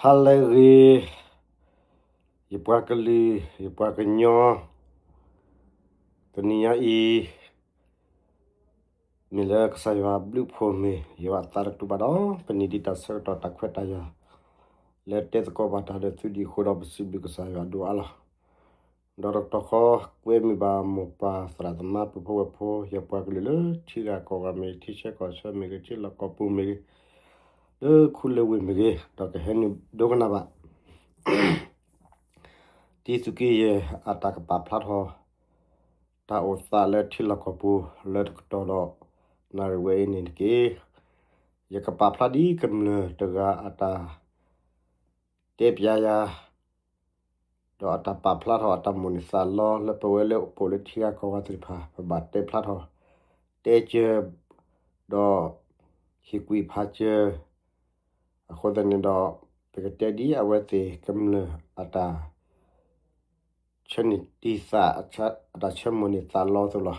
ဟါလၢအဂ့ၤ, ယပှၤကလုာ် ယပှၤကညီ, တနံၤညါအံၤ မ့ၢ်လၢကစၢ်ယွၤဘျုးဖှိၣ်မ့ၢ် ယွၤအသးတတူာ်ဘၣ်ဒီး ပနံၤဒ်တၢ်ဆၢကတီၢ်တၢ်ခွဲးတၢ်ယာ် လၢတဲသကိးဘၣ်တၢ်ဒီးသုဒံးအဃိဒီး ပစံးဘျုးကစၢ်ယွၤဒိၣ်အါလီၤ. ဒီးတကတီၢ်ဃီ ကွဲမုာ်ဘၣ်မိၢ်ပၢ်သရၣ်သမါပုၢ်ဖိဝဲၢ်ဖိ ယပှၤကလုာ်လၢထံဂၤကီၢ်ဂၤမ့ၢ်ဂ့ၤ ထံဆၢကီၢ်ဆၢမ့ၢ်ဂ့ၤ ထံလီၢ်ကီၢ်ပူၤမ့ၢ်ဂ့ၤ လၢခူလၢဝ့ၢ်မ့ၢ်ဂ့ၤ ဒီးကဟဲနုာ်ဒိကနၣ်ဘၣ် ဒ်သိးက့ယဲၢ်အတၢ်ကပာ်ဖျါထီၣ် တၢ်အိၣ်သးလၢထံလီၢ်ကီၢ်ပူၤ လၢတကတီၢ်ဒီးနၣ်ရံၣ်ဝဲအံၤန့ၣ်တက့ၢ်. ယကပာ်ဖျါဒ်ကမျၢၢ်တဂၤအတၢ်တဲပျးယၤ ဒီးအတၢ်ပာ်ဖျါထီၣ်အတၢ်မိၣ်န့ၢ်သးလီ လၢပဝဲလၢပအိၣ်လၢထံဂၤကီၢ်ဂၤသ့ၣ်တဖၣ် ပဘၣ်တဲဖျါထီၣ် တဲကၢၤ ဒီးဟ့ၣ်ကွံာ်ဖးကၢၤ အဃိသတးန့ၣ်ဒီး ပကတဲဒ်အဝဲသ့ၣ်ကမျၢၢ်အတၢ် ဆၢန့ၢ်တံၢ်သး အတၢ်ဆၢမိၣ်န့ၢ်သးလီအသိးလီၤ.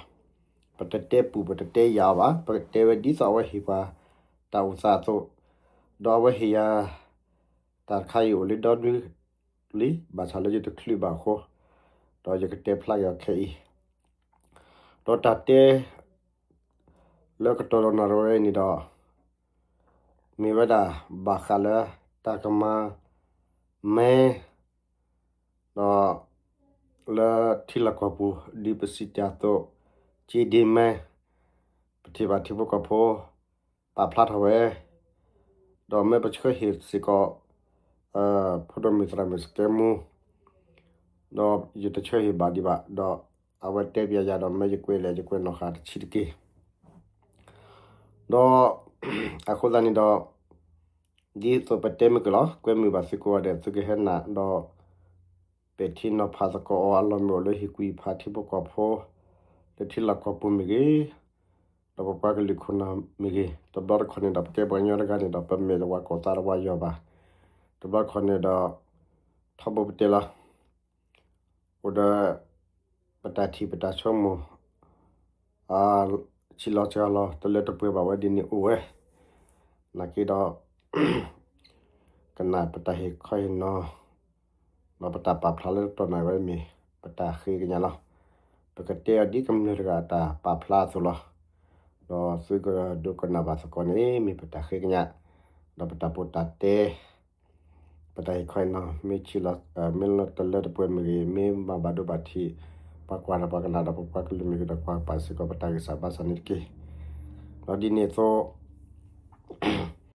ပတတဲပူၤ ပတတဲယၤအီၤဘၣ်, ပကတဲဝဲဒ်သိးအဝဲဟ့ၣ်ပှၤတၢ်အိၣ်သးအသိး, ဒီးအဝဲဟ့ၣ်ယၤ တၢ်တခါအံၤအိၣ်လၢဒီနွံလံ, ဘၣ်ဆၣ်လၢယတချုးဘၣ်အဃိ, ဒီးယကတဲဖျါက့ၤအီၤခဲအံၤ, ဒီးတၢ်တဲ လၢကတီၢ်ဒီးနၣ်ရံၣ်ဝဲအံၤန့ၣ်ဒီး မ့ၢ်ဝဲဒၣ်ဘၣ်ဃးလၢတၢ်ကမၤမဲ ဒီးလၢထံလီၢ်ကီၢ်ပူၤ ဒ်ပစံးတ့ၢ်အသိး က့ဒ့မဲ ပထံၣ်ဘၣ်ထံဖိကီၢ်ဖိ ပာ်ဖျါထီၣ်ဝဲ, ဒီးမ့ၢ်ပဆှၢဟ့ၣ်စ့ၢ်ကီး ဖိဒိၣ်မုၣ်သရၣ်မုၣ်စကဲမူ ဒီးယတဆှၢဟ့ၣ်ဘၣ်ဒံးဘၣ်, ဒီးအဝဲတဲပျးယၤဒီး မ့ၢ်ယကွဲးလဲၣ် ယကွဲးနီၣ်ဃာ်တဆံးတက့ၢ်. ဒီးအဃိသတးန့ၣ်ဒီး ဒ်သိးပတဲမုၢ်ကလီၤ ကွဲမုာ်ဘၣ်သုကိးဂၤဒဲး သုကဟဲနုာ်ဒီး ပဲာ်ထံနီၤဖးသကိးအီၤ အလီၢ်မ့ၢ်အိၣ်လၢဟ့ၣ်ကွံာ်ဖးထံဖိကီၢ်ဖိ လၢထံလီၢ်ကီၢ်ပူၤမ့ၢ်ဂ့ၤ, ဒီးပပှၤကလုာ်ခိၣ်နၢ်မ့ၢ်ဂ့ၤ, တဘျီတခီၣ်န့ၣ်ဒီး ပကဲပှၤကညီတဂၤန့ၣ်ဒီး ပမ့ၢ်တဝၤကီၢ်သးတဝၤယီၤဘၣ်, တဘျီတခီၣ်န့ၣ်ဒီး ထီဘိပတဲလီၤ အိၣ်ဒီး ပတၢ်ထံၣ်ပတၢ်ဆိကမိၣ် ဆံးလီၤစှၤလီၤ တလၢတပှဲၤဘၣ်ဝဲဒ်န့ၣ်အိၣ်ဝဲ, နာ်က့ဒီး ကနၣ်ပတၢ်ဟ့ၣ်ခီဟ့ၣ်နီၤ ဒီးပတၢ်ပာ်ဖျါလၢတတီၢ်နၣ်ရံၣ်ဝဲမ့ၢ် ပတၢ်ဃ့ကညးလီၤ. ပကတဲအီၤဒ်ကမျၢၢ်တဂၤအတၢ်ပာ်ဖျါအသိးလီၤ. ဒီးသုကဒိကနၣ်ဘၣ်သကိးန့ၣ် မ့ၢ်ပတၢ်ဃ့ကညး ဒီးပတၢ်ပာ်တၢ်တဲ ပတၢ်ဟ့ၣ်ခီဟ့ၣ်နီၤ မ့ၢ်ဆံးလီၤ မ့ၢ်လၢတလၢတပှဲၤမ့ၢ်ဂ့ၤ, မ့ၢ်ဘၣ်ဘၣ်ဒိဘၣ်ထံး ပှၤကွၢ်ဒီးပှၤကနၣ်ဒီး ပပှၤကလုာ်မ့ၢ်ဂ့ၤဒီး ကွၢ်ပာ်စ့ၢ်ကီးပတၢ်ဂံၢ်စၢ်ဘါစၢ်န့ၣ်တက့ၢ်. ဒီးဒ်န့ၣ်အသိး